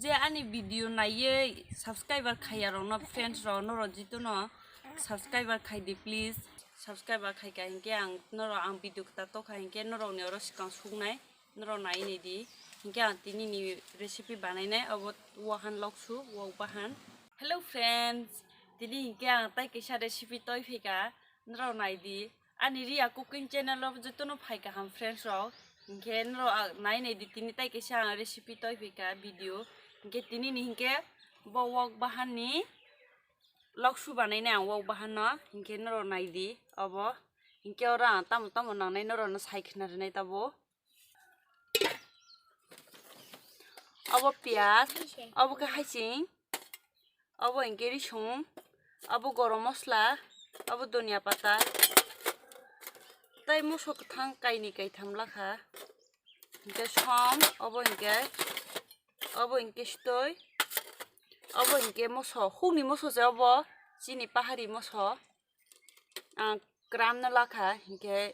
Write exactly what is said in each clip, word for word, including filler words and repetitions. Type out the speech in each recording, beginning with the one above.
Je ani video naiye subscriber khaiya rokno, friends rok, norok jitono subscriber khai di please. Subscriber khai ka hinkhe ang norok ang video kwtal tokha hinkhe norok ni oro swkang suknai, norok nai nai di. Hinkhe ang tini ni recipe banai nai, obo wahan loksu, wak bahan. Hello friends, tini hinkhe ang tai kaisa recipe toi phaika, norok nai di. Ani Riya Cooking channel o jotono phai kaham friends rok. Hinkhe norok, ah, nai nai di tini tai kaisa ang recipe toi phaika video. Hinkhe tini ni hinkhe bo wak bahan ni loksu banai nai ang wak bahan no. Hinkhe norok nai di obo. Hinkhe oro ang tamo tamo nang nai norok no sai khna rwnai tabo. Obo piyaj, obo khe haiching, obo hinkhe risung, obo gorom mosla, obo donia pata, tei moso kwthang kainwi kaitham lakha, hinkhe som, obo hinkhe, obo hinkhe sitoi, obo hinkhe moso, hukni moso se obo, chini pahari moso. Ang kram no lakha, hinkhe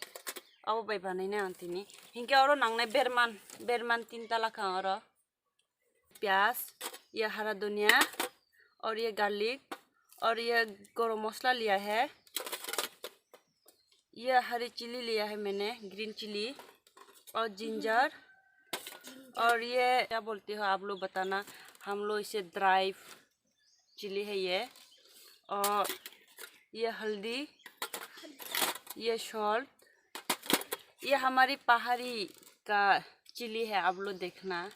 abo bai banai nai ang tini. Hinkhe oro nangnai berman, berman tinta lakha ang oro. Pyaj, ye hara dhania, aur ye garlic, aur ye garam masala liya hai, ye hari chili liya hai maine, green chili, aur ginger, aur ye kya bolte ho aap log batana, hum log ise dry chili hai ye, aur ye haldi, ye salt, ye hamari pahari ka chili hai, aap log dekhna,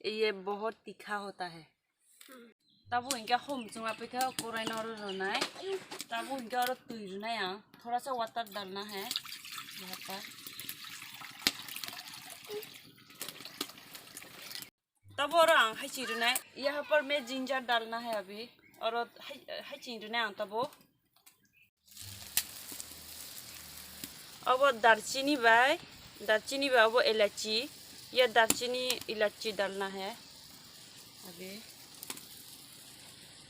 ye bahut tikha hota hai. Tabo hinkhe hom chwng apikha korai no oro rwnai, tabo hinkhe oro twi rwnai ang, thoda sa water dalna hai, bahut. Tabo oro ang haiching rwnai. Yaha par main ginger dalna hai abhi. Oro hai, haiching rwnai ang tabo. Abo darchini bai, darchini bai abo elachi. Ya darchini elachi dalna hai. Abhi.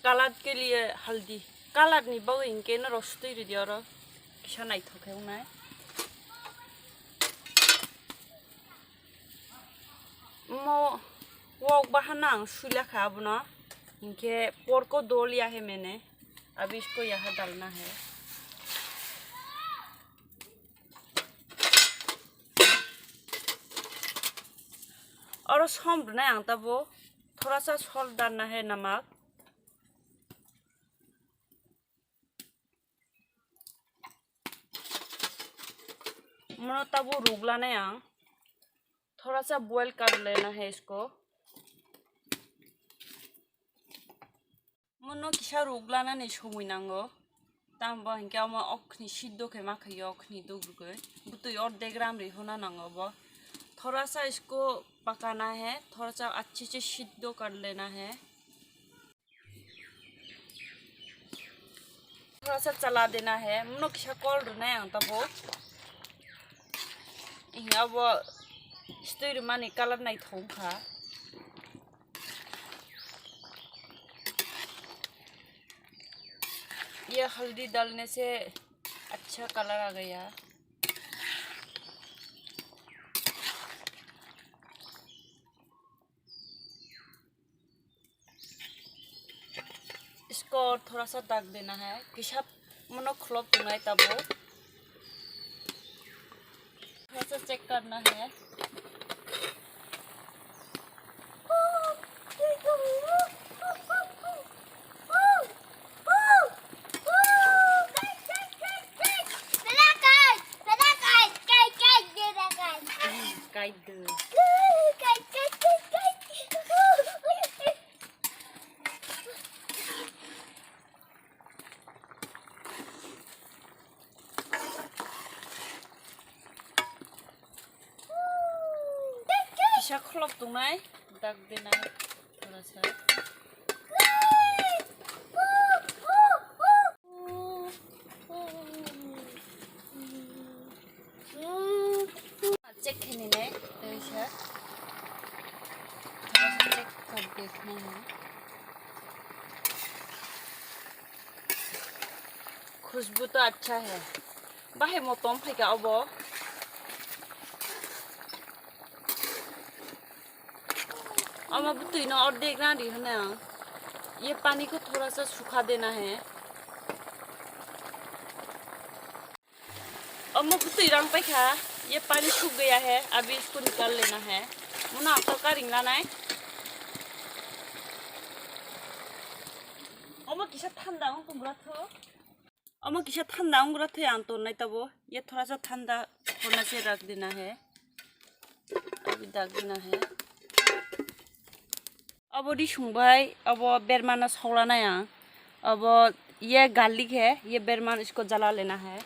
Color ke liye haldi. Color ni bagwi hinkhe norok sutwi rwdi oro. Kisa naithok khe wngnai. Mo wok bahana ang suilakha abono, hinkhe porko dol ya hai mene, ab isko yaha dalna hai. Oro som rwnai ang tabo, thoda sa salt dalna hai namak. Mono tabo ruglanai ang. Thoda sa boil kar lena hai isko. Mono kisa ruglanani somoi nango. Tamo hinkhe omo okhni siddo khe ma khayo okhni dugurgwi. Bwtwi ordek ram ri hona nango bo. Thoda sa isko pakana hai, thoda sa acche se siddo kar lena hai. Thoda sa chala dena hai, mono kisa kol rwnai ang tabo. Abo sitwi rwmani color naithok wngkha. Ye haldi dalne se acha color aa gaya. Isko thoda sa dag dena hai, kisa mono khlop tongnai tabo. Thoda sa check karna hai. Kai de. Kisa kholop tongnai, dak denai, thoda sa. Check khainai, tei sa. Check kar de khainai. Khushbu to acha hai. Bahai motom phaika obo. Ama bwtwi no ordek rang ri hwnwi ang. Ye pani ko thoda sa sukha dena hai. Omo bwtwi rang paikha, ye pani suk gaya hai, abhi isko nikal lena hai. Muna ang torka ring lanai. Omo kisa thanda wng tongra tho. Omo kisa thanda wng gra thwi ang tonnai tabo. Ye thoda sa thanda honna se rak dena hai. Abhi dak dena hai. Abo risung bai, abo berma no sokla nai ang. Abo ye garlic hai, ye berma no isko jala lena hai.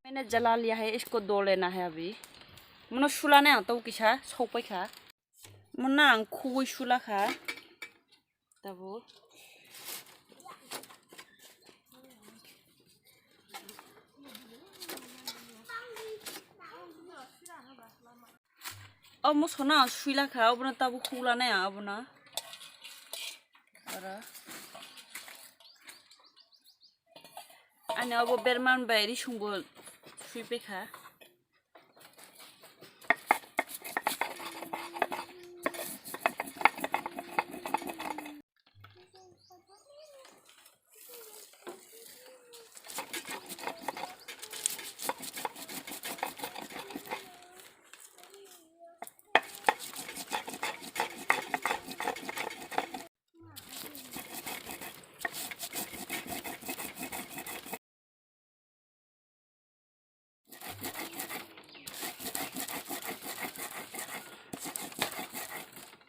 मैंने जला लिया है, इसको धो लेना है अभी। Mano sula nai ang tau kisa sokpai kha. Mano ang khugui sula kha. Tabo. O moso no ang suila kha, obono tabuk hula nai ang abono. Oro. Ani obo berman bai risung bo sui pai kha.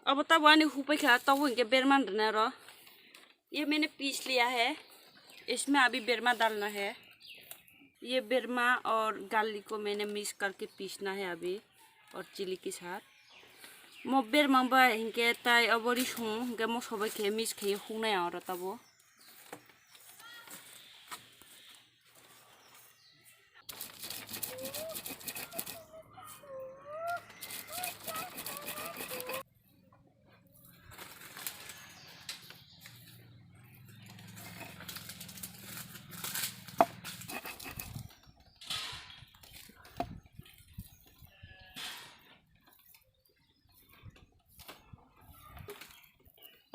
Abo tabo ani hupai kha, tabo hinkhe berman rwna ro. ये मैंने पीस लिया है, इसमें अभी बेरमा डालना है। ये बेरमा और गार्लिक को मैंने मिक्स करके पीसना है अभी, और चिली के साथ। Mo berma bai hinkhe tai abo risung hinkhe moso bai khe mix khe huknai ang oro tabo.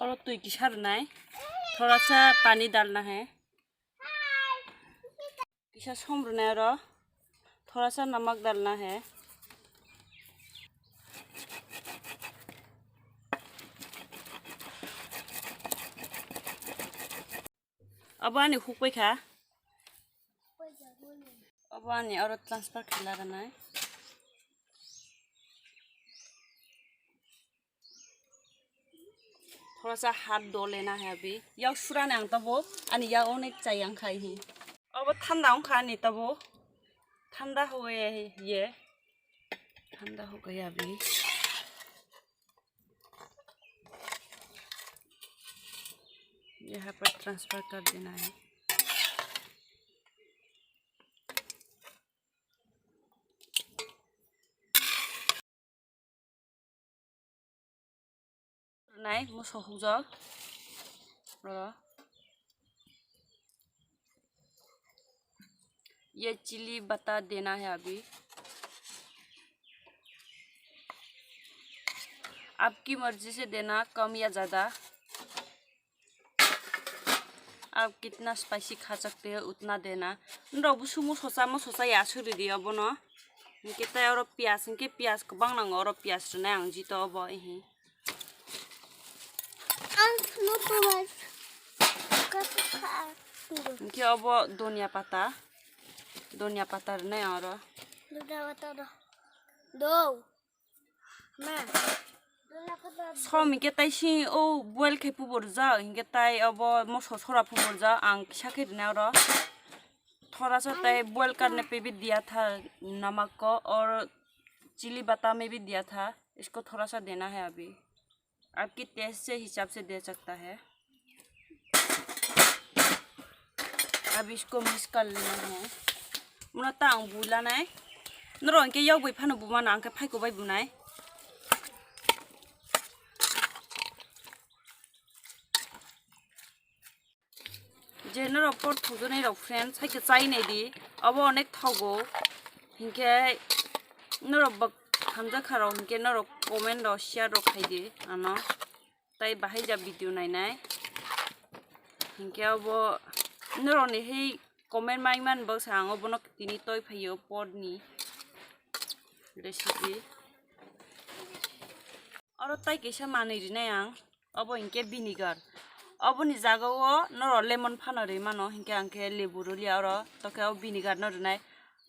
Oro twi kisa rwnai, thoda sa pani dalna hai. Kisa som rwnai oro, thoda sa namak dalna hai. Abo ani hukpai kha. Abo ani oro transfer khe laganai. थोड़ा सा हाथ धो लेना है अभी। Yak sura nang tabo, ani yak onek chayang khai hi. Abo thanda wng kha ani tabo. Thanda ho gaya hai ye. Thanda ho gaya abhi. यहाँ पर ट्रांसफर कर देना है। Nai moso hukjak. Oro. ये चिली बता देना है अभी। आपकी मर्जी से देना, कम या ज़्यादा। आप कितना स्पाइसी खा सकते हो, उतना देना। Nrok busu moso cha, moso cha ya suri di obono. Hinkhe tai oro piyaj, hinkhe piyaj kwbang nango, oro piyaj rwnai ang jito obo, ehe. Ang no piyaj. Kasu kha. Hinkhe obo donia pata. Donia pata rwnai ang oro. Donia pata do. Do. Som hinkhe tai si o boil khe puborjak, hinkhe tai obo moso sora puborjak, ang kisa khe rwnai oro. Thora sa tai boil karne pe bhi diya tha, namak ko aur chili bata mein bhi diya tha, isko thora sa dena hai abhi. आपकी टेस्ट से हिसाब से दे सकता है। Ab isko miss kar lena hai. Muna ta ang bulanai. Noro hingke yok bai phano bumano hingke phaiko bai bunai. Je norok por thujaknai rok friends, hai khe chai nai di, obo onek thogo. Hinkhe norok bak hamjakha rok hinkhe norok comment rok share rok khai di ano. Tai bahai ja video nai nai. Hinkhe obo norok ni hai comment mai man bwsa ang obono tini toi phaio por ni recipe. Oro tai kaisa manwi rinai ang. Obo hinkhe vinegar. Oboni jagao norok lemon phano ri mano, hinkhe ang khe lebu rwliya oro, tokhe o vinegar no rinai.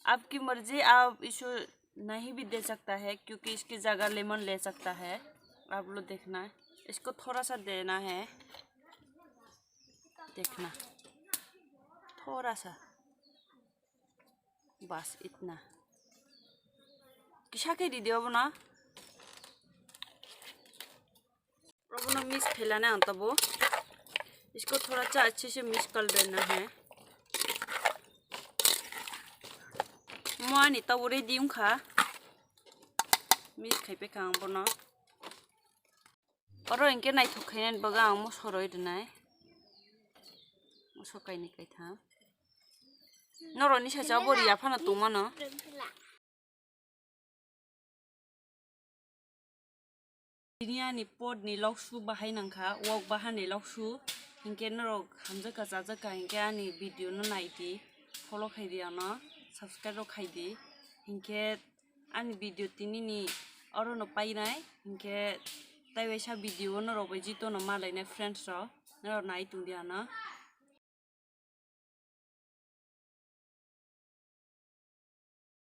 Aapki marzi, aap isu nahi bhi de sakta hai, kyunki iski jaga lemon le sakta hai. Aap log dekhna, isko thoda sa dena hai. Dekhna. Thoda sa. Bas, itna. Kisa khe ridi obono. Obono mix khailani ang tabo. Isko thoda cha achhe se mix kar lena hai. Mo ani tabo ready wngkha. Mix khai pekha ang bono. Oro hinkhe naithok khainani bagwi ang moso rwi rwnai. Moso kainwi kaitham. Norokni sacha bo riya phano tongmano. Tini ani podni loksu bahai nangkha, wok bahani loksu. Hinkhe norok hamjakha chajakha hinkhe ani video no naidi, follow khaidi ano, subscribe rok khaidi. Hinkhe ani video tinini orono painai, hinkhe taiwaisa video o norok bai jitono malainai friends rok, norok nai tongdi ano.